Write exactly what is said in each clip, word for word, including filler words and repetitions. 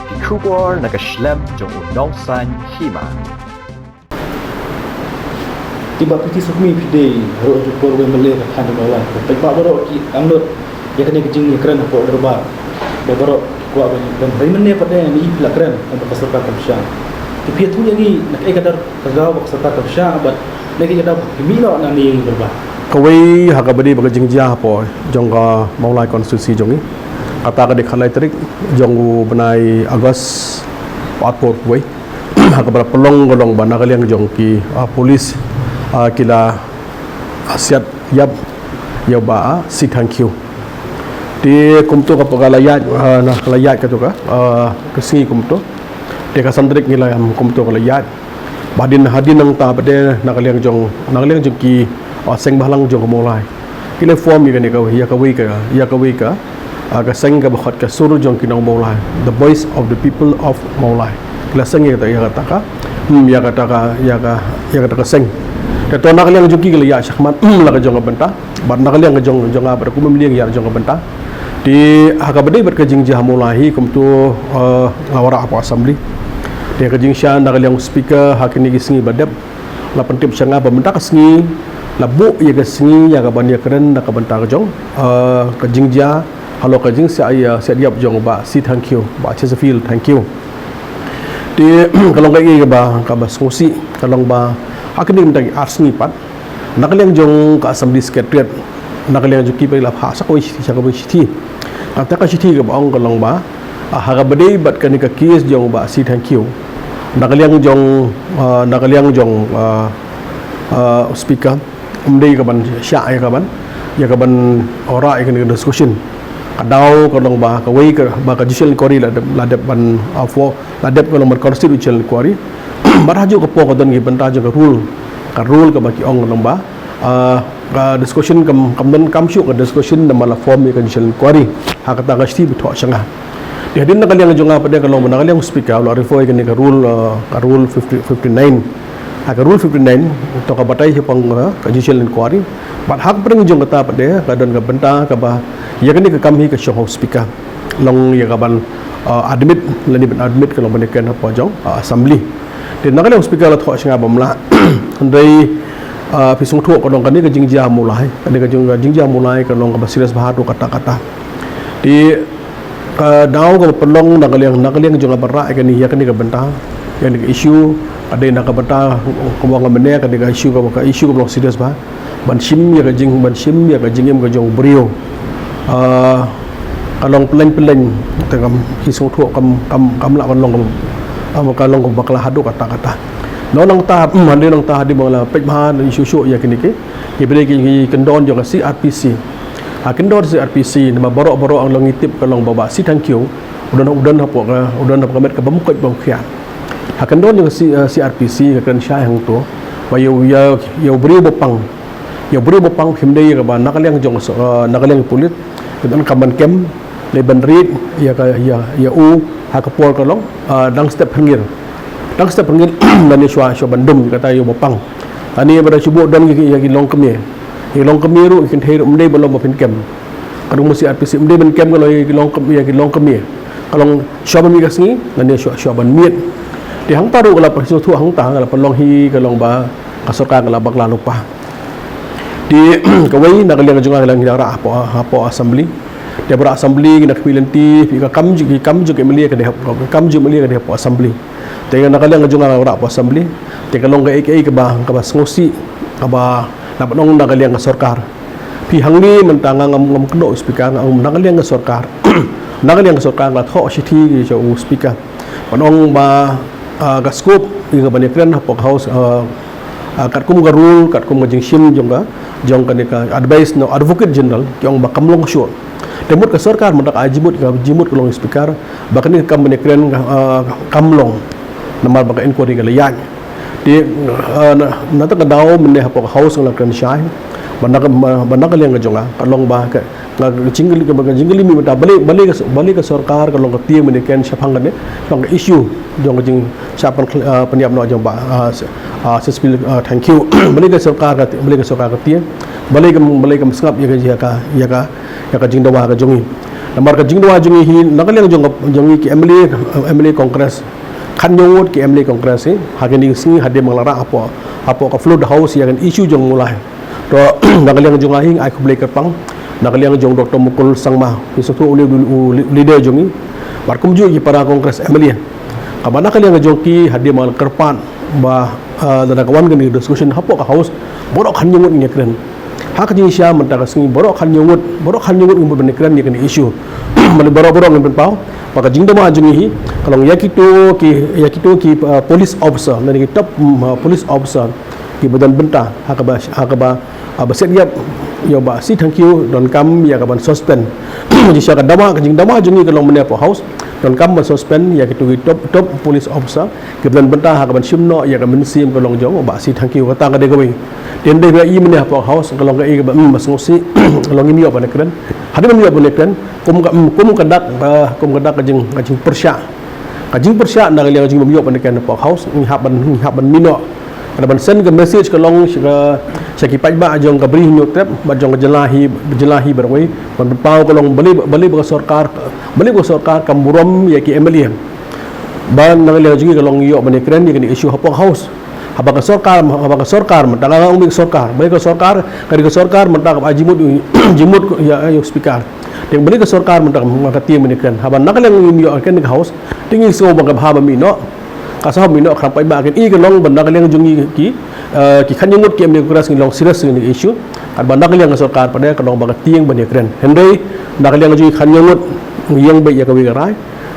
Ki khubor na ka shlem jong u nongsan hima. Ki ba piti sukmi pidei ro ju por we mele ka than ba la. Pek ba baro ki angnot ya kane ka jing ya kren hapoh derbar. Ba baro ki kwa ba ni kren. Ri mene pa de ni ipla kren ba ka sorkar kam sha. Ki pia tu ya ni nak e kadar ka gaw ba ka sorkar kam sha ba ne ki kadar ki mi no na ni derbar. Kawei ha ka badi ba ka jingjia hapoh jong ka Mawlai constituency jong i. Kata ka dei khalai tarik jong u bnai August pat por wei. Ha kaba la pynlong ka long ba na ka liang jong ki, ah, police, ah, ki la, ah, siat ïap ïa u Bah Sit Thang Kiew. Te kumto ka la ïaid, ah, na ka la ïaid kato ka, ah, ka sngi kumto. Te ka san tarik ngi la ïam kumto ka la ïaid. Ba hadien hadien nangta pat de na ka liang jong, na ka liang jong ki, ah, seng bhalang jong ka Mawlai. Ki la form ïa kane ka, ïa kawei ka, ïa kawei ka, ah, ka seng kaba khot ka Sur jong ki Nong Mawlai, the Voice of the People of Mawlai. Ki la seng ïa kata, ïa kata ka, hmm, ïa kata ka, ïa ka, ïa kata ka seng. Te to na ka liang jong ki ki la ïaid shakhmat, hmm, la ka jong ka bynta. Bad na ka liang ka jong, jong nga bad kumne ïa ka jong ka bynta. Te ha kaba dei bad ka jingjia ha Mawlai hi kumto, ah, nga wanrah hapoh assembly. Te ka jingshisha na ka liang speaker ha kine ki sngi ba dep. La pyntip sha nga ba mynta ka sngi la buh ïa ka sngi ïa ka ban ïakren na ka bynta ka jong, ah, ka jingjia halor ka jingsiat, ah, siat ïap jong u Bah Sit Thang Kiew, Bah Chesterfield Thang Kiew. Te ka long kaei kaba, kaba sngewsih, ka long ba ha kine mynta ki ar sngi pat na ka liang jong ka Assembly Secretariat, na ka liang jong ki ba la phah sa kawei shithi, sa kawei shithi. Kata ka shithi kaba ong ka long ba, ah, ha kaba dei bad kane ka case jong u Bah Sit Thang Kiew, na ka liang jong, ah, na ka liang jong, ah, ah, speaker, ym dei ka ban shah ïa ka ban, ïa ka ban wanrah ïa kane ka discussion. Ka daw ka long ba kawei ka, ba ka judicial inquiry la dep, la dep ban, ah, for, la dep ka long ban constitute judicial inquiry. Bad ha kajuh ka por ka don ki bynta jong ka rule, ka rule kaba ki ong ka long ba, ah, ka discussion kam, kam don, kam shuh ka discussion namar la form ïa ka judicial inquiry. Ha kata ka shithi ba thoh sha nga. Te hadien na ka liang jong nga pat de ka long ba na ka liang speaker la refer ïa kane ka rule, ah, ka rule fifty, fifty-nine. Ha ka rule fifty-nine to ka batai shaphang ka, ka judicial inquiry. Bad ha ka pdeng jong kata pat de ka don ka bynta kaba ïa kane ka kam hi ka shong ha u speaker. Long ïa ka ban, ah, admit, lane ban admit ka long ban ïakren hapoh jong, ah, assembly. Te na ka liang speaker la thoh sha nga ba mlah. Hynrei, ah, phi sngewthuh ka long kane ka jingjia ha Mawlai, kane ka jing, jingjia ha Mawlai ka long kaba serious bha haduh katta katta. Te ka daw kaba pynlong na ka liang, na ka liang jong nga ban rah ïa kane, ïa kane ka bynta, ïa kane ka issue, ka dei na ka bynta kaba nga mynne, ka dei ka issue kaba, ka issue kaba long serious bha. Ban shim ïa ka jing, ban shim ïa ka jingim ka jong u briew. Ah, ka long pynlong pynlong, te kam, phi sngewthuh kam, kam, kam lah ban long kam, kam, ka long kaba bakla haduh katta katta. Nangta, hmm, hadien nangta hadien ba la peit bha shuh shuh ïa kine ki, ki ba dei ki, ki kyndon jong ka C R P C. Ha kyndon C R P C, namar baroh baroh ngi long ngi tip ka long ba Bah Sit Thang Kiew u don, u don hapoh ka, u don hapoh ka met kaba ym koit ba ym khiah. Ha kyndon jong ka C, eh, C R P C ka kren shai hangto ba ïa u, ïa, ïa u briew ba pang, ïa u briew ba pang phim dei ïa kaba na ka liang jong, eh, na ka liang pulit ki donkam ban kem, lane ban rit ïa ka, ïa, ïa u ha ka por ka long, ah, dang step hynriew. Dang step hynriew lane shuwa, shuwa ban dum, kata ïa u ba pang. Lane ba dang shu buh don ïa ki, ïa ki longkmie. Ïa ki longkmie ruh, ïa ki kynthei ruh ym dei ba long ba phin kem. Ka dei ma C R P C ym dei ban kem ka long ïa ki longkmie, ïa ki longkmie. Ka long shuwa ban miet ka sngi lane shuwa, shuwa ban miet. Te hangta ruh ka la pynshong thuh hangta, ka la pynlong hi ka long ba ka sorkar ka la bakla lypa. Te kawei na ka liang jong nga ka la ngi dang rah hapoh, hapoh assembly. Te ba rah assembly ngi na khmih lynti, phi, ka kam jong, ki kam jong ki M L A ka dei hap, ka kam jong M L A ka dei hapoh assembly. Te na ka liang jong nga ka rah hapoh assembly. Te ka long kaei kaei kaba, kaba sngewsih, kaba na ban ong na ka liang ka sorkar. Phi hangne mynta nga ngam, ngam kynnoh u speaker, nga ong na ka liang ka sorkar. Na ka liang ka sorkar nga thoh shithi sha u speaker. Ban ong ba, ah, ka scope ïa ka ban ïakren hapoh ka House, ah, ah, katkum ka rule, katkum ka jingshim jong ka, jong kane ka advice na u Advocate General, ki ong ba kam long shuh. Te mut ka sorkar mynta ka ai jingmut, ka jingmut ka long speaker ba kane ka kam ban ïakren, ah, kam long. Namar ba ka inquiry ka la ïaid. Te, ah, na, na kata ka daw mynne hapoh ka House nga la kren shai ba na ka, ba na ka liang ka jong nga ka long ba ka, nga ka jingkylli, ka jingkylli mih mynta balei, balei ka, balei ka sorkar ka long ka tieng ban ïakren shaphang kane, shaphang ka issue jong ka jingshah pyn, ah, pynïap noh jong u Bah, ah, s-, ah, Chesterfield, ah, Thang Kiew. Balei ka sorkar ka ti-, balei ka sorkar ka tieng, balei kam, balei kam sngap ïa ka, ïa ka, ïa ka, ïa ka jingdawa ka jong ngi. Namar ka jingdawa jong ngi hi, na ka liang jong, jong ngi ki M L A, M L A Congress, khathynñiew ngut ki M L A Congress hi, ha kine ki sngi hadien ba nga la rah hapoh, hapoh ka floor of the house ïa kane ka issue jong u Mawlai. To, na ka liang jong nga hi nga ai khublei kyrpang na ka liang jong Doctor Mukul Sangma, ngi sngewthuh u lei, u lei, u leader jong ngi, bad kumjuh ki para Congress M L A. Kaba na ka liang jong ki, hadien ba nga la kyrpad ba, ah, lada ka wan kane ka discussion hapoh ka house, baroh khathynñiew ngut ngin ïakren. Ha ka jingshisha mynta ka sngi, baroh khathynñiew ngut, baroh khathynñiew ngut ngim mut ban ïakren ïa kane ka issue. Balei baroh, baroh ngim pynpaw? Ba ka jingdawa jong ngi hi ka long ïa kito ki, ïa kito ki, ah, police officer, lane ki top, mm, ah, police officer, kiba don bynta ha kaba, ha kaba, ah, ba siat ïap ïa u Bah C Thangkhiew, donkam ïa ka ban suspend. Jingshisha ka dawa, ka jingdawa jong ngi ka long mynne hapoh house, donkam ban suspend ïa kito ki top, top police officer kiba don bynta ha ka ban shim noh ïa ka mynsiem ka long jong u Bah C Thangkhiew. Kata ka dei kawei. Te hynrei ba i mynne hapoh house ka long kaei kaba, mm, ba sngewsih, ka long ngim ïoh ban ïakren. Hadien ba ngim ïoh ban ïakren, kum ka, mm, kum ka dak, ah, kum ka dak ka jing, ka jingpyrshah. Ka jingpyrshah na ka liang jong ngi ba ngim ïoh ban ïakren hapoh house, ngi hap ban, ngi hap ban mih noh. Ka dei ban send ka message ka long sha ka, sha ki paidbah jong ka Bri Hynñiewtrep bad jong ka jylla hi, jylla hi baroh kawei, ban pynpaw ka long balei, balei ba ka sorkar, balei ba ka sorkar kam burom ïa ki M L A. Ba na ka liang jong ngi ka long ngim ïoh ban ïakren ïa kane ka issue hapoh house. Haba ka sorkar, haba ka sorkar mynta, nga ong ba ka sorkar, balei ka sorkar, ka dei ka sorkar mynta kaba ai jingmut, jingmut ïa, ïa u speaker. Te balei ka sorkar mynta ka tieng ban ïakren? Haba na ka liang ngim ïoh ïakren ha ka house, te ngi sngew ba ka bha ban mih noh. Ka sah ban mih noh, khnang paidbah kin i ka long ba na ka liang jong ngi ki, eh, ki khathynñiew ngut ki M L A Congress ngi long serious ïa kane ka issue. Katba na ka liang ka sorkar pat ka long ba ka tieng ban ïakren. Hynrei na ka liang jong ngi khathynñiew ngut ngi ïeng beit ïa kawei ka rai.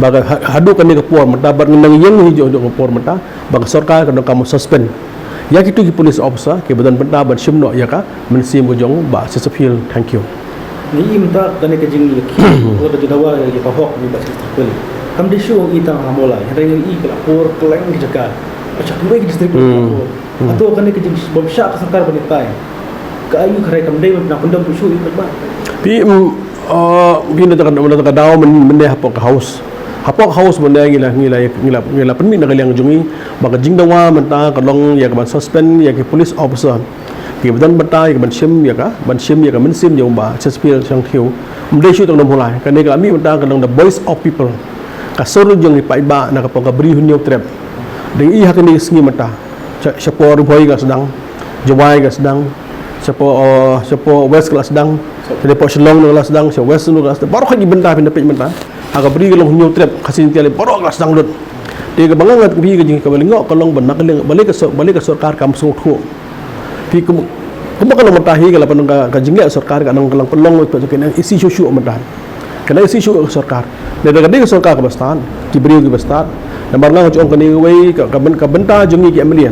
Ba ka ha-, haduh kane ka por mynta bad ngi nang ïeng hi haduh ka por mynta, ba ka sorkar ka donkam ban suspend ïa kito ki police officer kiba don bynta ban shim noh ïa ka mynsiem ka jong u Bah Sesaphiel Thangkhiew. Ngi im ta kane ka jingïakhih, ka jingdawa ïa ka hok u Bah Sesaphiel. Kam dei shuh ngi tang ha Mawlai, hynrei ngi i ka la por kylleng ki jaka. Ba shah kiwei ki district ka la por. Hmm. Hato kane ka jingbymshah ka sorkar ban ïatai, ka aïu ka rai, kam dei ban pyndonkam shuh ïa ka ba? Phi, mm, uh, phi na ka, na ka daw myn-, mynne hapoh ka house. Hapoh ka house mynne ngi la, ngi la, ngi la, ngi la pynmih na ka liang jong ngi ba ka jingdawa mynta ka long ïa ka ban suspend ïa ki police officer kiba don bynta ïa ka ban shim ïa ka, ban shim ïa ka mynsiem jong u Bah Sesaphiel Thangkhiew. Ym dei shuh tang na Mawlai, kane ka la mih mynta ka long the voice of people. Ka sur jong ki paidbah na ka pdeng ka Bri Hynñiewtrep. Dang i ha kine ki sngi mynta. Sha, shapoh Ri Bhoi ka la sdang, Jowai ka la sdang, shapoh, uh, shapoh West ka la sdang, shapoh Shillong ka la sdang, shapoh West ka la sdang. Baroh ki bynta phi na peit mynta. Ha ka Bri ka long Hynñiewtrep, Khasi Jaintia baroh ka la sdang lut. Te kaba nga ngat phi ka jing kaba lyngngoh ka long ba na ka liang, balei ka sor-, balei ka sorkar kam sngewthuh. Phi kum, kumba ka long mynta hi ka la pynlong ka, ka jingleh sorkar ka nang ka long pynlong phi ka nang isi shuh shuh mynta. Ka nang isi shuh ka sorkar. Lada ka dei ka sorkar kaba stad, ki briew kiba stad. Namar nga nga ong kane kawei ka, ka byn-, ka bynta jong ngi ki M L A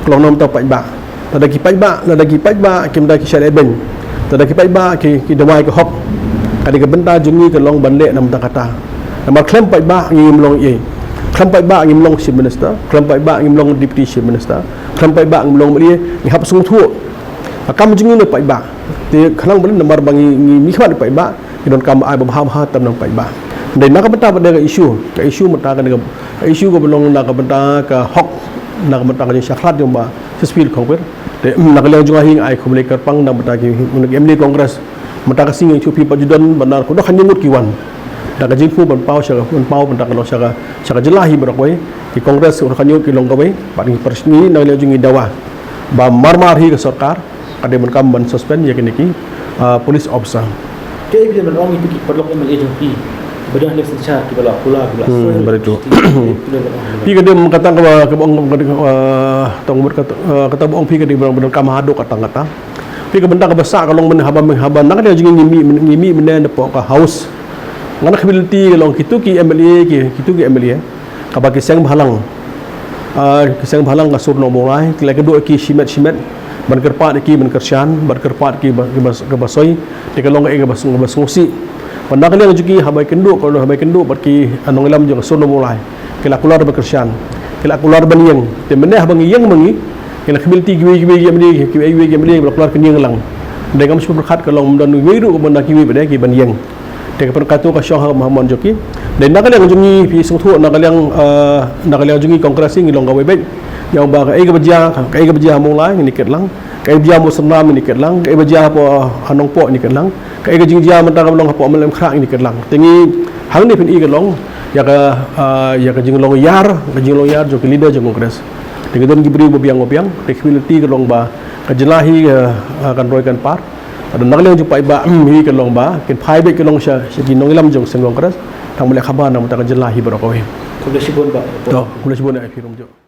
ka long na ka bynta paidbah. Lada ki paidbah, lada ki paidbah ki mynta ki shah lehbeiñ, lada ki paidbah ki, ki dawa ïa ka hok, ka dei ka bynta jong ngi ka long ban leh na ka bynta kata. Namar khlem paidbah ngim long ei. Khlem paidbah ngim long Chief Minister, khlem paidbah ngim long Deputy Chief Minister, khlem paidbah ngim long M L A, ngi hap sngewthuh. Ka kam jong ngi na paidbah. Te khnang ba leh namar ba ngi, ngi, ngi khmat paidbah, ngi donkam ai ba bha bha tam na paidbah. Dei na ka bynta ba dei ka issue, ka issue mynta ka dei ka, ka issue kaba long na ka bynta ka hok, na ka bynta ka jingshah khlad jong u Bah Sesaphiel Thangkhiew. Te, mm, na ka liang jong nga hi nga ai khublei kyrpang na ka bynta ki, ki M L A Congress. Mynta ka sngi nga ïathuh phi pat ju don bynta khatduh khathynñiew ngut ki wan. Da ka jingkyrpad ban paw sha ka, ban paw bynta ka long sha ka, sha ka jylla hi baroh kawei. Ki Congress khatduh khathynñiew ngut ki long kawei. Bad ngi pyrshah ngi na ka liang jong ngi dawa ba mar mar hi ka sorkar ka dei ban kam ban suspend ïa kine ki, ah, police officer. Kaei ba phi lah ban ong ïa ki paralok M L A jong phi ba don ha synshar kiba la kular, kiba la Hmm, soi, very true. Phi lah ban ong. Phi ka dei kata kaba, kaba ong, kaba, ah, tang mut kata, ah, kata ba ong phi ka dei ban, ban kam haduh kata kata. Phi ka bynta kaba sah ka long mynne haba, haba na ka liang jong ngi ngi mih, ngi mih mynne napoh ka house. Nga na ka ability ka long kito ki M L A ki, kito ki M L A kaba ki seng bhalang. Ah, ki seng bhalang ka sur Mawlai, ki la ïakynduh ïa ki shimet shimet, ban kyrpad ïa ki ban kyrshan, ban kyrpad ïa ki ba, ki ba, ki ba soi, te ka long kaei kaba, kaba sngewsih. Ba na ka liang jong ki haba ïakynduh, ka haba ïakynduh bad ki, ah, nongïalam jong ka sur Mawlai, ki la kular ban kyrshan, ki la kular ban ïeng. Te mynne haba ngi ïeng ma ngi, ki la ka ability kiwei kiwei ki M L A, kiwei kiwei ki M L A ba la kular kin ïeng lang. Dei ngam shu pyrkhat ka long ym don kiwei ruh ba na kiwei ba dei ki ban ïeng. Te ka pynkynthoh ka shong ha ka mon jong ki. Dei na ka liang jong ngi phi sngewthuh na ka liang, eh, na ka liang jong ngi Congress ngi long kawei beit. Ïa ba kaei kaba jia, kaei kaba jia ha Mawlai ngin ïakit lang. Kaei ba jia ha Mawsynram ngin ïakit lang. Kaei ba jia hapoh, ha Nongpoh ngin ïakit lang. Kaei ka jingjia mynta ka long hapoh Mawlai Umkhrah ngi kyrlang. Te ngi hangne phin i ka long ïa ka, ah, ïa ka jinglong ïar, ka jinglong ïar jong ki leader jong Congress. Te ka don ki briew ba biang ba biang, te ka long ba ka jylla hi, ah, ah, kan roi kan par. Ka don na ka liang jong paidbah, hmm, hi ka long ba kin phai beit ka long sha, sha ki nongïalam jong seng Congress. Tang ba leh kham bha na ka bynta ka jylla hi baroh kawei. Khublei shibun bah. To, khublei shibun ïa phi ruh.